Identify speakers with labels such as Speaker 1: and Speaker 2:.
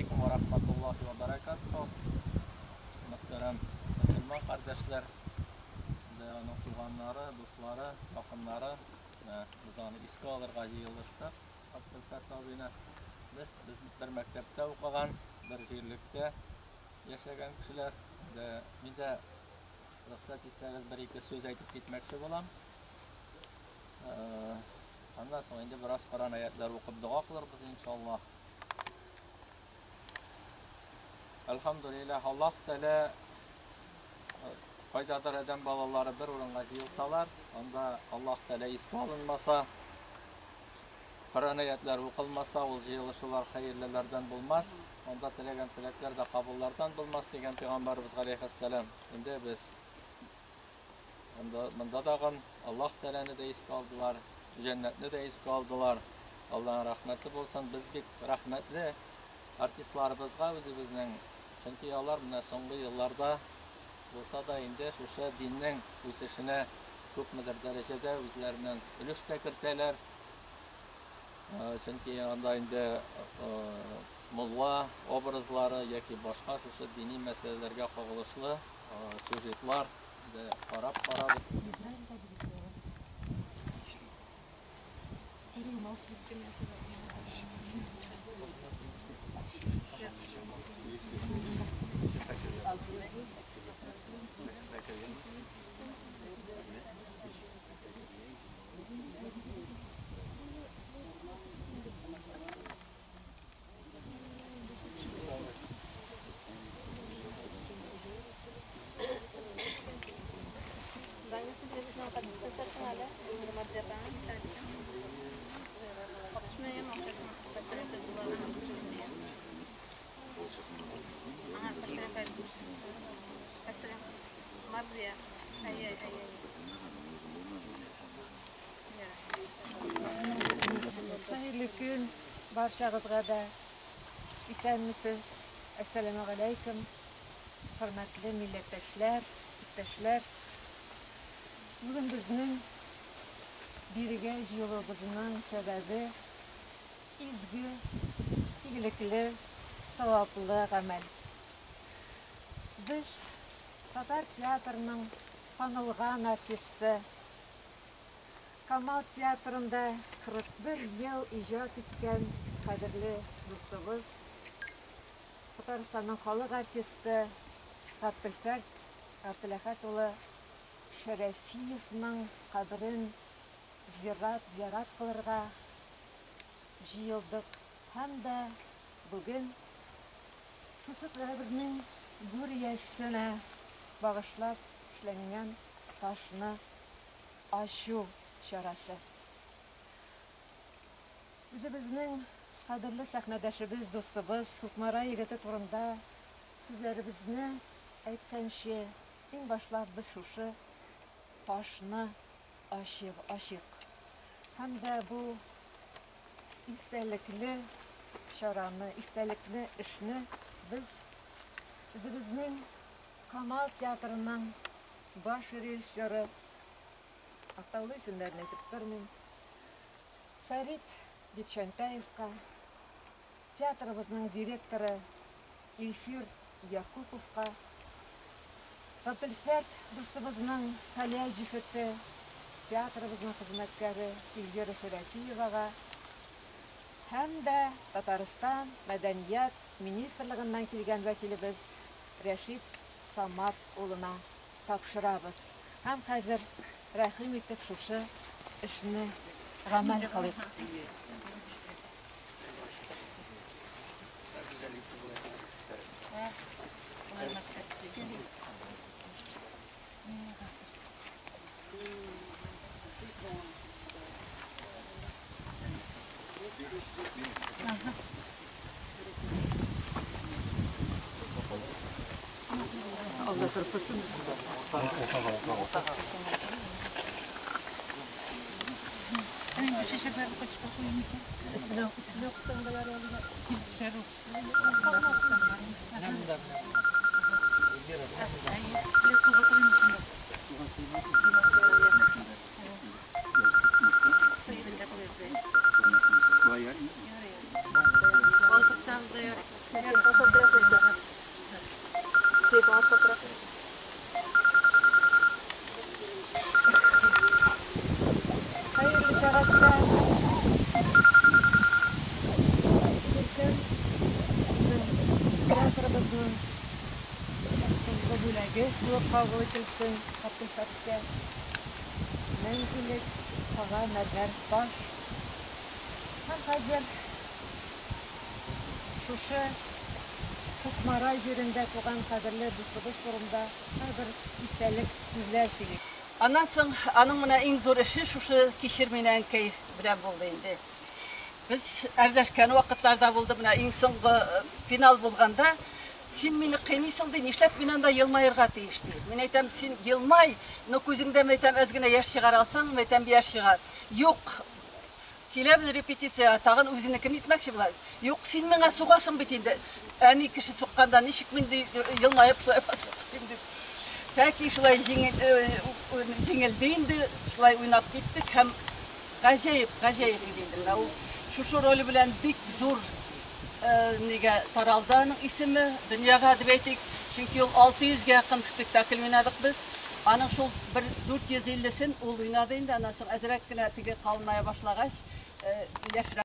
Speaker 1: алейкум ва рахматуллахи ва баракатуху. Мөхтәрәм мөселман кардәшләр, дә аның туганнары, дуслары, якыннары, без аны искә алырга җыелыштык. Абдулфәт абыйны без бер мәктәптә укыган, бер җирлектә яшәгән кешеләр. Дә мин дә рөхсәт итсәгез бер-ике сүз әйтеп китмәкче булам. Аннан соң инде бераз Коръән аятлары укып дога кылырбыз иншаллаһ. Әлхәмдүлилләһ, Аллаһ Тәгалә кайдадыр адәм балалары бер урынга җыелсалар, анда Аллаһ Тәгалә искә алынмаса, Коръән аятлары укылмаса, ул җыелышулар хәерлеләрдән булмас, анда теләгән теләкләр дә кабуллардан булмас дигән пәйгамбәребез галәйһиссәлам. Инде без Анда, монда тагын Аллаһ Тәгаләне дә искә алдылар, җәннәтне дә искә алдылар. Аллаһның рәхмәте булсын. Без бик рәхмәтле артистларыбызга үзебезнең, чөнки алар менә соңгы елларда булса да инде шушы диннең үсешенә күпмедер дәрәҗәдә үзләреннән өлеш тә кертәләр. Чөнки анда инде мулла образлары яки башка шушы дини мәсьәләләргә кагылышлы сюжетлар инде карап барабыз.
Speaker 2: Хәерле көн барчагызга да. Исәнмесез. Әссәламегаләйкем. Хөрмәтле милләттәшләр, иптәшләр. Бүген безнең бирегә җыелуыбызның сәбәбе изге, игелекле, саваплы гамәл. Без татар театрының танылган артисты, Камал театрында 41 ел иҗат иткән кадерле дустыбыз, Татарстанның халык артисты Габделфәрт Габделәхәт улы Шәрәфиевның каберен зират зиярат кылырга җыелдык һәм дә бүген шушы кабернең гүр иясенә багышлап эшләнгән ташны ачу чарасы. Үзебезнең кадерле сәхнәдәшебез, дустыбыз, Кукмара егете турында сүзләребезне әйткәнче, иң башлап без шушы ташны ачыйк, ачыйк. Һәм дә бу истәлекле чараны, истәлекле эшне без үзебезнең Камал театрының баш режиссеры, атаулы исемнәрен әйтеп тормыйм, Фәрит Бикчәнтәевка, театрыбызның директоры Илфир Якуповка, Габделфәрт дустыбызның хәләл җефете, театрыбызның хезмәткәре Эльвира Шәрәфиевага һәм дә Татарстан Мәдәният министрлыгыннан килгән вәкилебез Рәшит Самат улына тапшырабыз. Һәм хәзер рәхим итеп шушы эшне гамәл кылыйк. Алда торып торсын.
Speaker 3: Мин бу чәчәкләрне кочка куйыйм икән. Өстенә өстенә куйсаң да ярый әле. Килеп төшәр ул. Суга куйыйм шунда.
Speaker 2: Хәерле сәгатьтә күркәм безнең театрыбызның соңгы бүләге булып кабул ителсен Габделфәрткә. Мәңгелек кара мәрмәр таш. Һәм хәзер шушы Кукмара җирендә туган кадерле дустыбыз турында кайбер истәлек сүзләр сөйли.
Speaker 4: Аннан соң аның менә иң зур эше шушы Кичер мине, әнкәй белән булды инде. Без әрләшкән вакытларда булды, менә иң соңгы финал булганда, син мине кыйныйсың ди, нишләп мин анда елмаерга тиеш ди. Мин әйтәм, син елмай, но күзеңдә мәйтәм әз генә яшь чыгара алсаң, мәйтәм яшь чыгар. Юк, киләбез репетициягә, тагын үзенекен итмәкче була. Юк, син миңа сугасың бит инде. Әни кеше сукканда ничек мин ди елмаеп шулай басып торыйм дип. Тәки шулай җиңелде инде, шулай уйнап киттек һәм гаҗәеп, гаҗәеп иде инде. Менә ул шушы роле белән бик зур нигә таралды аның исеме, дөньяга дип әйтик. Чөнки ул 600 гә якын спектакль уйнадык без. Аның шул бер 450-сен ул уйнады инде, аннан соң әзрәк кенә теге калыная башлагач, яшьрәк